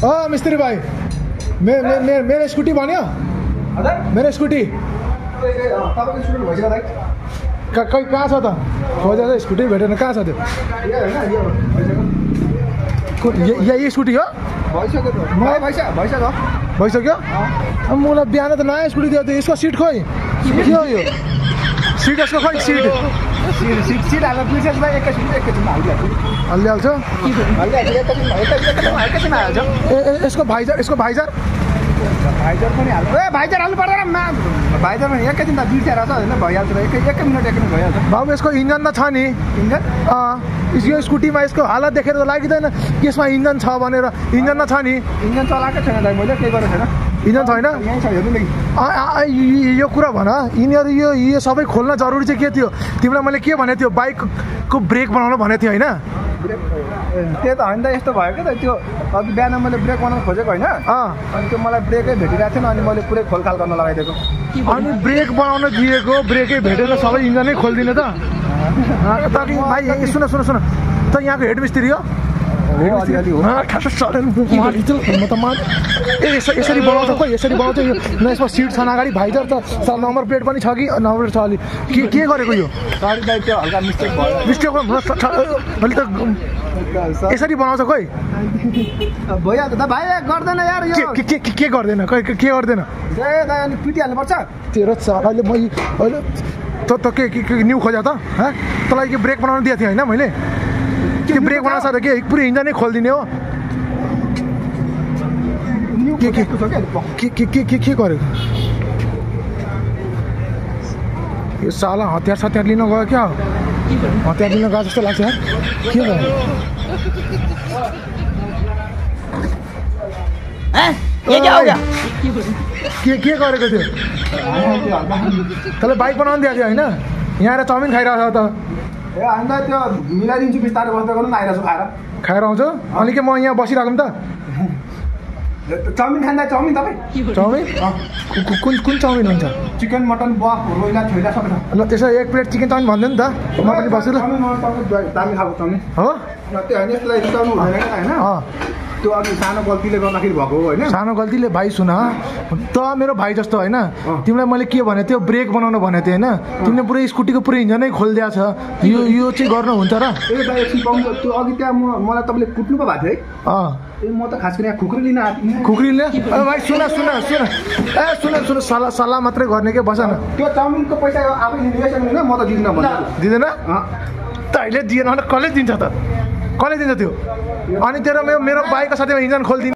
मिस्त्री भाइ मेरो स्कुटी भन्यो मेरो स्कुटी खै कहाँ छ त खोजेर स्कुटी भेटेन कहाँ छ त्यो यही स्कुटी हो भइसक्यो मलाई बिहान त नयाँ स्कुटी दियो त यसको सिट खोइ के हो यो सिट यसको खोइ सिट हालिहाल्छ यसको भाइजर पनि हाल्छ भाइजर हाल्नु पर्दैन भाइजर पनि एकैछिन त बिर्सेर छ होइन भइहाल्छ एक मिनट भइहाल्छ बाबु यसको इन्जन त छ नि इन्जन यो स्कुटीमा यसको हालत देखेर त लागिँदैन यसमा इन्जन छ भनेर इन्जन त छ नि इन्जन चलाएकै छैन दाइ मैले केही गरेको छैन इन्जन छैन यो कुरा भन यिनीहरू यो सबै खोल्न जरुरी चाहिँ के थियो तिमीलाई मैले के भनेको थियो बाइकको ब्रेक बनाउनु भनेको थियो होइन त्यो त होइन त यस्तो भयो क्या त त्यो अघि बिहान मैले ब्रेक बनाउनु खोजेको होइन अनि त्यो मलाई ब्रेकै भेटिरहेको थिएन अनि मैले पुरै खोलखाल गर्न लगाइदिएको अनि ब्रेक बनाउन दिएको ब्रेकै भेटेर सबै इन्जनै खोलिदिनु त भाइ सुन त यहाँको हेड मिस्त्री हो यसरी बनाउँछ खोइ यसरी बनाउँछ यो न यसमा सिट छ अगाडि भाइजर त नम्बर प्लेट पनि छ कि नम्बर छ अलि के गरेको यो हल्का मिस्टेक मैले त यसरी बनाउँछ खोइ भइहाल्छ त भाइ गर्दैन यार यो के गर्दैन के गर्दैन अनि पिटिहाल्नुपर्छ तेरो अहिले म अहिले त के न्यु खोज्या त तँलाई के ब्रेक बनाउनु दिएको थिएँ होइन मैले के ब्रेक बनाउँछ त के पुरै इन्जनै खोलिदिने हो के गरेको यो साला हतियार लिन गयो क्या हतियार लिन गयो जस्तो लाग्छ यार के भयो के गरेको थियो तँलाई बाइक बनाउनु दिएको थियो होइन यहाँ आएर चाउमिन खाइरहेको छ त ए होइन त्यो मिलाइदिन्छु बिस्तारै बस्दै गर्नु आइरहेको छु खाएर आउँछु अनि के म यहाँ बसिरहेको त चाउमिन खाँदा चाउमिन तपाईँ चाउमिन कुन चाउमिन हुन्छ चिकन मटन बफ रोइला छोइला सबै छ ल त्यसो एक प्लेट चिकन चाउमिन भन्दैन त म पनि बस्छु ल दामी खाएको चाउमिन हो त्यो होइन यस्तोलाई रिसाउनु हुँदैन होइन त्यो अघि सानो गल्तीले गर्दाखेरि भएको हो होइन सानो गल्तीले भाइ सुन त मेरो भाइ जस्तो होइन तिमीलाई मैले के भनेको थियो ब्रेक बनाउनु भनेको थिएँ होइन तिमीले पुरै स्कुटीको पुरै इन्जनै खोलिदिएको छ यो चाहिँ गर्नु हुन्छ र ए भाइ सिकाउनु त्यो अघि त्यहाँ मलाई तपाईँले कुट्नु पो भएको थियो है ए म त खास गरी यहाँ खुक्री लिन खुक्रीले भाइ सुन सल्लाह मात्रै गर्ने के बस न त्यो चाउमिनको पैसा आफै लिँदैन म त दिँदैन तैँले दिएन भने कसले दिन्छ त्यो अनि तेरो मेरो बाइकको साथैमा इन्जन खोलिदिनु